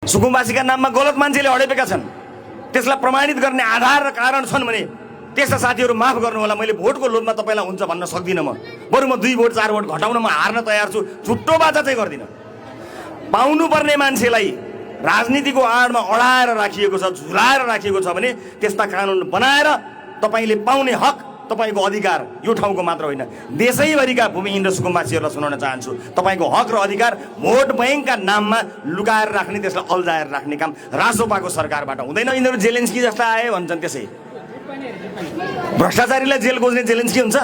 सुकुम्बासीका नाममा गलत मान्छेले हडेपेका छन्, त्यसलाई प्रमाणित गर्ने आधार र कारण छन् भने त्यस्ता साथीहरू माफ गर्नु होला। मैले भोटको लोभमा तपाईँलाई हुन्छ भन्न सक्दिनँ। बरु म 2 भोट 4 भोट घटाउन म हार्न तयार छु, छुट्टो बाचा चाहिँ गर्दिनँ। पाउनुपर्ने मान्छेलाई राजनीतिको आडमा अडाएर राखिएको छ, झुलाएर राखिएको छ भने त्यस्ता कानुन बनाएर तपाईँले पाउने हक, तपाईँको अधिकार यो ठाउँको मात्र होइन, देशैभरिका भूमिहीन र सुकुम्बासीहरूलाई सुनाउन चाहन्छु। तपाईँको हक र अधिकार भोट बैंकका नाममा लुकाएर राख्ने, त्यसलाई अल्झाएर राख्ने काम रासोपाको सरकारबाट हुँदैन। यिनीहरू जेलेन्स्की जस्ता आए भन्छन्, त्यसै भ्रष्टाचारीलाई जेल खोज्ने जेलेन्स्की हुन्छ?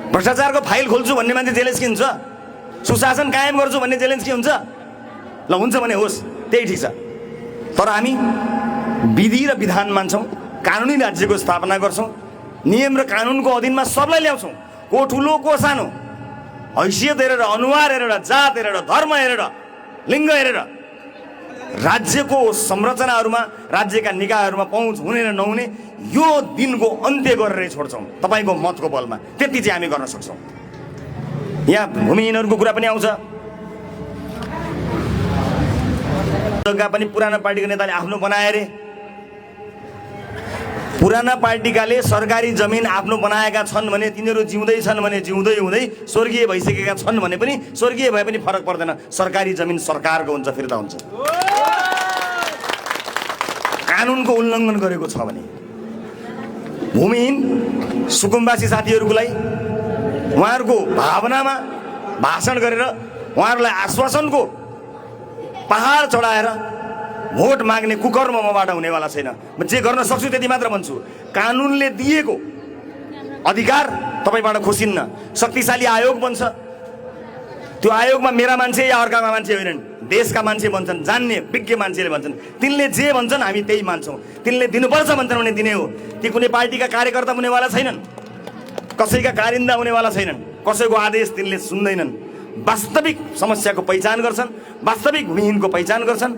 भ्रष्टाचारको फाइल खोल्छु भन्ने मान्छे जेलेन्स्की हुन्छ? सुशासन कायम गर्छु भन्ने जेलेन्स्की हुन्छ? ल हुन्छ भने होस्, त्यही ठिक छ। तर हामी विधि र विधान मान्छौँ, कानुनी राज्यको स्थापना गर्छौँ, नियम र कानुनको अधीनमा सबलाई ल्याउँछौँ। को ठुलो को सानो, हैसियत हेरेर, अनुहार हेरेर, जात हेरेर, धर्म हेरेर, लिङ्ग हेरेर राज्यको संरचनाहरूमा, राज्यका निकायहरूमा पहुँच हुने र नहुने यो दिनको अन्त्य गरेरै छोड्छौँ तपाईँको मतको बलमा। त्यति चाहिँ हामी गर्न सक्छौँ। यहाँ भूमिहीनहरूको कुरा पनि आउँछ। जग्गा पनि पुराना पार्टीको नेताले आफ्नो बनाए रे। पुराना पार्टीकाले सरकारी जमिन आफ्नो बनाएका छन् भने तिनीहरू जिउँदै छन् भने जिउँदै हुँदै स्वर्गीय भइसकेका छन् भने पनि स्वर्गीय भए पनि फरक पर्दैन। सरकारी जमिन सरकारको हुन्छ, फिर्ता हुन्छ। कानुनको उल्लङ्घन गरेको छ भने भूमिहीन सुकुम्बासी साथीहरूको लागि उहाँहरूको भावनामा भाषण गरेर उहाँहरूलाई आश्वासनको पहाड चढाएर भोट माग्ने कुकर्म मबाट हुनेवाला छैन। म जे गर्न सक्छु त्यति मात्र भन्छु। कानुनले दिएको अधिकार तपाईँबाट खोसिन्न। शक्तिशाली आयोग बन्छ, त्यो आयोगमा मेरा मान्छे या अर्काका मान्छे होइनन्, देशका मान्छे भन्छन्, जान्ने विज्ञ मान्छेले भन्छन्। तिनले जे भन्छन् हामी त्यही मान्छौँ। तिनले दिनुपर्छ भन्छन् भने दिने हो। ती कुनै पार्टीका कार्यकर्ता हुनेवाला छैनन्, कसैका कारिन्दा हुनेवाला छैनन्, कसैको आदेश तिनले सुन्दैनन्। वास्तविक समस्याको पहिचान गर्छन्, वास्तविक भूमिहीनको पहिचान गर्छन्,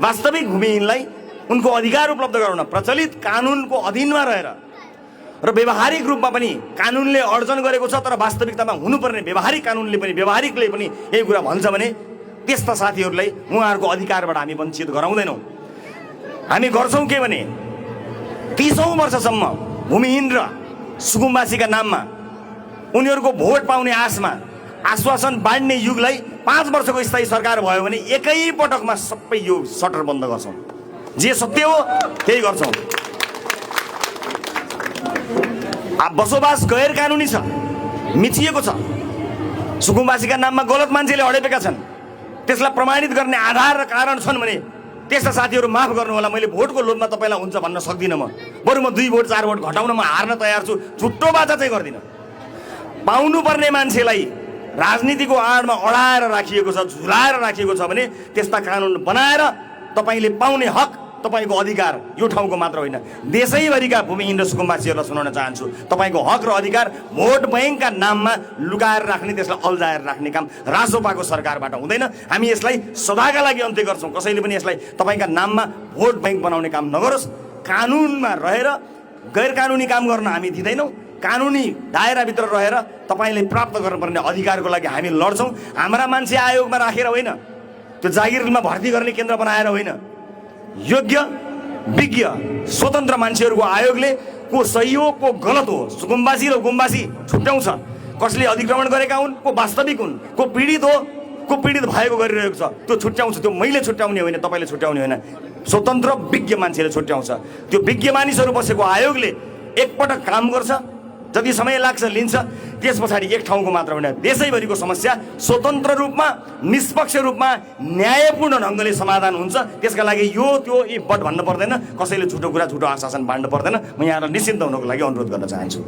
वास्तविक भूमिहीनलाई उनको अधिकार उपलब्ध गराउन प्रचलित कानुनको अधीनमा रहेर र व्यवहारिक रूपमा पनि कानुनले अर्जन गरेको छ, तर वास्तविकतामा हुनुपर्ने व्यवहारिक कानुनले पनि, व्यवहारिकले पनि यही कुरा भन्छ भने त्यस्ता साथीहरूलाई उहाँहरूको अधिकारबाट हामी वञ्चित गराउँदैनौँ। हामी गर्छौँ के भने 30औं वर्षसम्म भूमिहीन र सुकुम्बासीका नाममा उनीहरूको भोट पाउने आशमा आश्वासन बाँड्ने युगलाई 5 वर्षको स्थायी सरकार भयो भने एकै पटकमा सबै यो सटर बन्द गर्छौँ। जे सत्य हो त्यही गर्छौँ। बसोबास गैर कानुनी छ, मिचिएको छ, सुकुम्बासीका नाममा गलत मान्छेले हडेपेका छन्, त्यसलाई प्रमाणित गर्ने आधार र कारण छन् भने त्यस्ता साथीहरू माफ गर्नु होला। मैले भोटको लोभमा तपाईँलाई हुन्छ भन्न सक्दिनँ। बरु म 2 भोट 4 भोट घटाउन म हार्न तयार छु, छुट्टो बाचा चाहिँ गर्दिनँ। पाउनुपर्ने मान्छेलाई राजनीतिको आडमा अडाएर राखिएको छ, झुलाएर राखिएको छ भने त्यस्ता कानुन बनाएर तपाईँले पाउने हक, तपाईँको अधिकार यो ठाउँको मात्र होइन, देशैभरिका भूमिहीन र सुकुम्बासीहरूलाई सुनाउन चाहन्छु। तपाईँको हक र अधिकार भोट बैंकका नाममा लुकाएर राख्ने, त्यसलाई अल्झाएर राख्ने काम रासोपाको सरकारबाट हुँदैन। हामी यसलाई सदाका लागि अन्त्य गर्छौँ। कसैले पनि यसलाई तपाईँका नाममा भोट बैंक बनाउने काम नगरोस्। कानुनमा रहेर गैर कानुनी काम गर्न हामी दिँदैनौँ। कानुनी दायराभित्र रहेर तपाईँले प्राप्त गर्नुपर्ने अधिकारको लागि हामी लड्छौँ। हाम्रा मान्छे आयोगमा राखेर होइन, त्यो जागिरमा भर्ती गर्ने केन्द्र बनाएर होइन, योग्य विज्ञ स्वतन्त्र मान्छेहरूको आयोगले को सही हो को गलत हो, सुकुम्बासी र गुम्बासी छुट्याउँछ, कसले अतिक्रमण गरेका हुन्, को वास्तविक हुन्, को पीडित हो, को पीडित भएको गरिरहेको छ, त्यो छुट्याउँछ। त्यो मैले छुट्याउने होइन, तपाईँले छुट्याउने होइन, स्वतन्त्र विज्ञ मान्छेले छुट्याउँछ। त्यो विज्ञ मानिसहरू बसेको आयोगले एकपटक काम गर्छ, जति समय लाग्छ लिन्छ, त्यस पछाडि एक ठाउँको मात्र होइन, देशैभरिको समस्या स्वतन्त्र रूपमा, निष्पक्ष रूपमा, न्यायपूर्ण ढङ्गले समाधान हुन्छ। त्यसका लागि यो त्यो बट भन्नु पर्दैन, कसैले झुटो कुरा, झुटो आश्वासन बाँड्नु पर्दैन। म यहाँलाई निश्चिन्त हुनको लागि अनुरोध गर्न चाहन्छु।